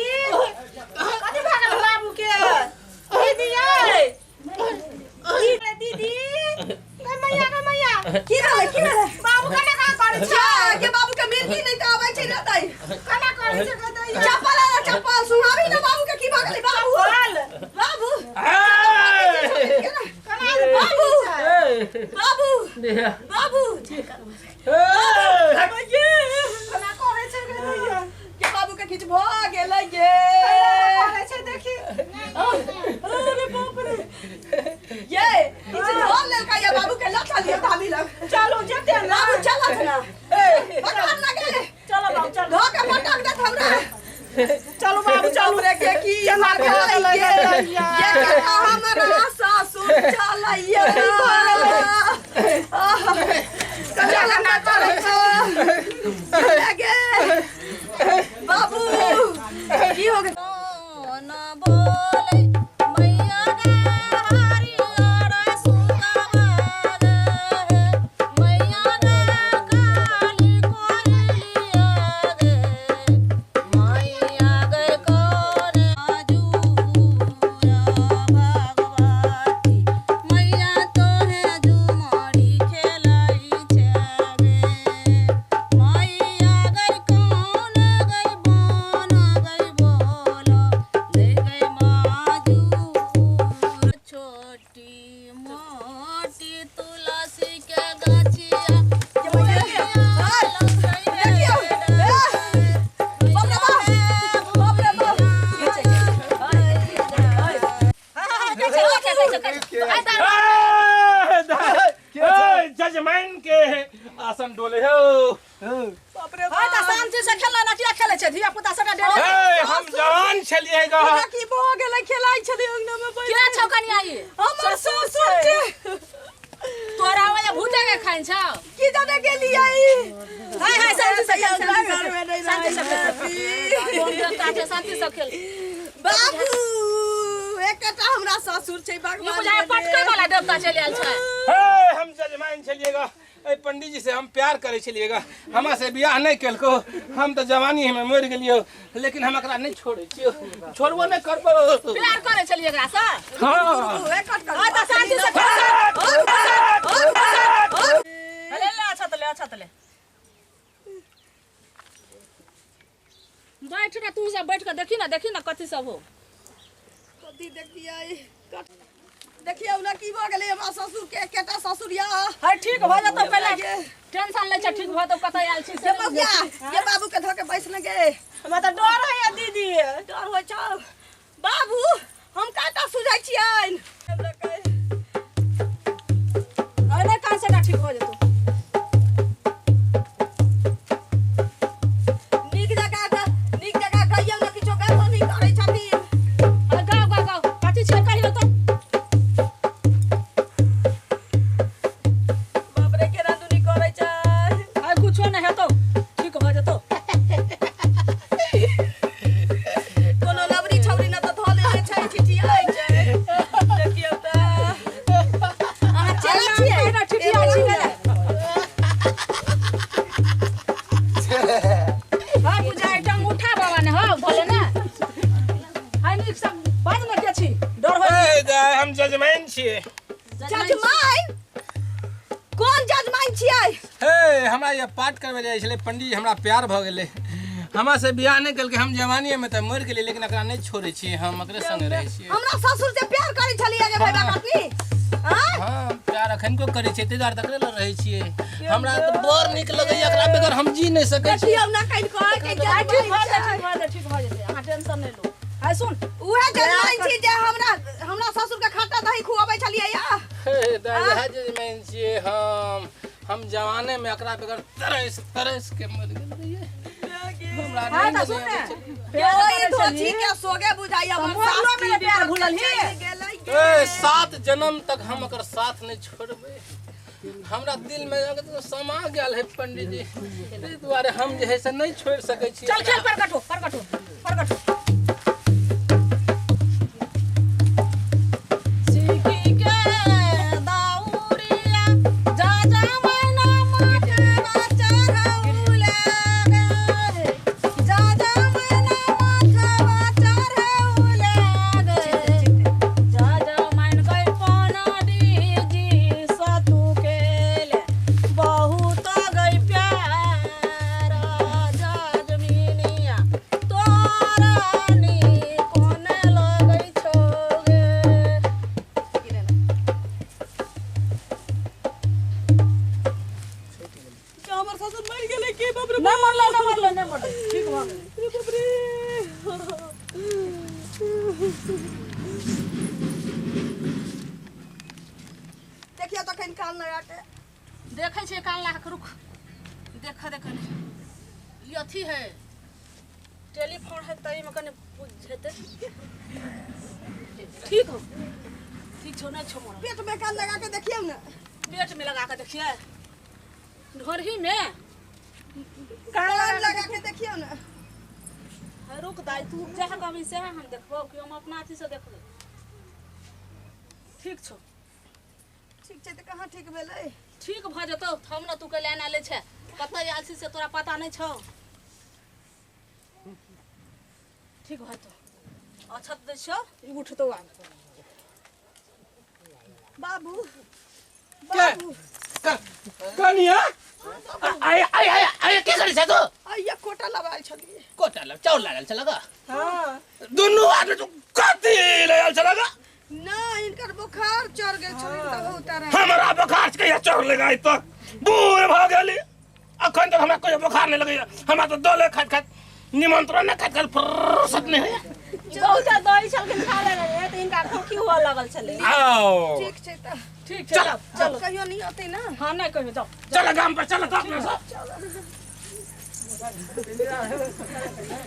कथी भए गेल बाबू के दीदी यै दीदी गे मैया गे मैया की भेलै की भेलै बाबू केना कहाँ करै छा छै के बाबू के मिर्गी नहि तऽ आबै छै ने तै केना करै छै गे दैया चप्पल आना चप्पल सुनाबी ने बाबू के की भऽ गेलै बाबू चप्पल बाबू केना बाबू बाबू बाबू केना करै छै गे दैया के बाबू के किछु भऽ गेलै ये करै छै देखी अरे बाप रे ये किछु धऽ लेलकै ये बाबू के लऽ चलिए धामी लग चलू जेते ने बाबू चलत ना पकड़ लगे चलो बाबू चलो धऽ के पटक देत हमरा चलू बाबू चलू रे के की केना भऽ गेलै गेलै गे ये दैया केना हमरा सासुर चलैया चल ना चलै गे बाबू की हो गेल न बोलै मैया गे हरियर सुगवा गे मैया गे काली कोइलिया गे मैया गे कोन आजूरा भगवती मैया तोहे झुमरी खेलै छै गे मैया गई कौन गई बन गई बोलो ले गई माजूर छोटी मोटी तुलसी के गछिया देखियौ ए, बाप रे बाप बाप रे बाप जजमान के आसन डोले हो बाप रे हां त शांति से खेलना ना किया खेले छै धिया पुता सबटा डेरे ए, हम जवान छलिए गा हमरा की भऽ गेलै खेलाइ छलै अंगना में बैठ किया छौ कनिया ई हमर ससुर छै तोरा वाला भूते के खाइन छौ की जाने गेलियै हाय हाय शांति से खेल अंगना घर में नहि शांति से रहै खेल छी। देवता छै शांति से खेल बाबू एकटा हमरा ससुर छै ई भगवान बुझाय पटकै वाला देवता चलि आयल छै हे हम जजमान छलिए गा ए पंडीजी से हम प्यार करे छलिए गा हमरा से बियाह नहीं केलको हम तो जवानी में मर गेलियो लेकिन हम एकरा नहीं छोड़े छियो छोड़बो नहीं करबो प्यार करै छलियै एकरा से हाँ हां त शांति से खेल ले ले अच्छा त ले अच्छा त ले बैठ ना तू सब बैठ के देखी ना देखी ना कथी सब हो कथी देखियै देखियौ ने की भऽ गेलै हमरा ससुर के एकेटा ससुर या है ठीक भऽ जेतौ पहिले टेंशन लै छै ठीक भऽ तो कतऽ आयल छी ये से बबुआ ये बाबू के धऽ के बैस ने गे हमरा तऽ डर होइया दीदी डर होइ छौ बाबू हम काटा सुझै छियनि अरे कान से ठीक भऽ जेतौ नीक जकाँ नीक जकाँ कहियौ ने किछो गलतो नहि करै छथिन अरे गाओ गाओ गाओ कथी छै कहियो तो बाप रे केना दुनी करै छै अरे कुछो नहि हेतौ ठीक भऽ जेतौ कोनो लबरी छौरी न तऽ धऽ लेने छै छिटियाइ छै देखियौ तऽ अहाँ चेला छियै ना ठिठिया छी हां पूजा आइटम उठा बाबा ने हो भोले ने हाय नीक सब बाज ने के छी डर होइ ए दाय हम जजमान छियै जजमाइन कोन जजमाइन छियै हे हमरा ये पाठ करबै जाइ छलै पंडीजी हमरा प्यार भऽ गेलै हमरा से बियाह नहि केलकै हम जवानीमे तऽ मरि गेलियै लेकिन एकरा नहि छोड़ै छियै हम एकरे संगे रहै छियै हमरा ससुर से प्यार करै छलियै जे भैया कटनी आँय? हँ प्यार अखन को करै छियै ताहि दुआरे तकरे लग रहै छियै हमरा तऽ बड़ नीक लगैया एकरा बगैर हम जी नहि सकै छी देखियौ ना कहि कह के हाय ठीक भऽ जजमाइन जेतै छै। ठीक भऽ जेतै ठीक भऽ जेतै अहाँ टेंशन नहि लू हाय सुन उहे जजमाइन छी जे हमरा हमरा ससुर के खट्टा दही खुआबै छलियै या हे दाइ इएह जजमान छियै हम जवाने में एकरा बगैर तरस तरस के मरि गेल रहियै हमरा हाय नहि तऽ सुन ने ओहि प्यार धोती के सोगे बुझाइया हमर मोरलो सास में प्यार भूलल ही। गेलै ए 7 जन्म तक हम एकर साथ नहि छोड़बै। हमरा दिल में समा गेल है पंडित जी, ताहि दुआरे हम जे है से नहीं छोड़ सकै छी। चल चल प्रकटो प्रकटो प्रकटो। सिखी के दाउरिया जा जा मैना माथावा चढ़ौले गे, जा जा मैना माथावा चढ़ौले गे, जा जा मैन गई पाना जी सतु केले बहुत गई प्यारा जजमिनिया तोरा नी कोने लगै छौ गे। हमर ससुर मरि गेलै के बाप रे? नहि मरलै, नहि मरलै, नहि मरलै, ठीक भऽ गेलै। रे बाप रे। देखियौ तखन कान लगा के देखै छियै कान लगा के, रुक देख देख ने। ई अथी है टेलीफोन है, ताहिमे कनि बुझेतै। ठीक हो, ठीक छौ, नहि छौ मरल। पेट में कान लगा के देखियौ ने। पेट में लगा के देखिए, ढोरही में कान लगा के देखियौ ने। रुक दाइ, तू जएह कहबही सएह हम देखबौ कि हम अपना अथी से देखबै। ठीक छौ। ठीक छै तऽ कहाँ ठीक भेलै? ठीक भऽ जेतौ, हम ने तू कैले एना लै छै, कतऽ आयल छी से तोरा पता नहि छौ। ठीक भऽ जेतौ, अक्षत दै छियौ, ई उठतौ आब। बाबू के? बाबू। कनिया, आय आय आय आय, की करै छै तू? आइया कोटा लबायल छलियै। कोटा लब चाउर लागल छल गा? हाँ। दुनू आदमी तू कथी ले आयल छल गा? ना, हिनकर बुखार चढ़ गेल छलै तब उतारा। हमरा बोखार कहिया चढ़ लेगा? आइ तक बूढ़ भऽ गेली, अखन तक हमरा कहियो बोखार नहि लगैया। हमरा तऽ दले खाइत खाइत, निमंत्रण नहि खाइत खाइत फुर्सत नहि होइया। बहुत दही छलखिन खा लेने रहे तऽ हिनका खोखी हुअ लगल छलै। आओ ठीक छै तऽ। ठीक छै। चल। चल। कहियो नहीं होतै ना। हाँ, नहि कहियो, जाओ। चल गाम पर चल तऽ अपना सब।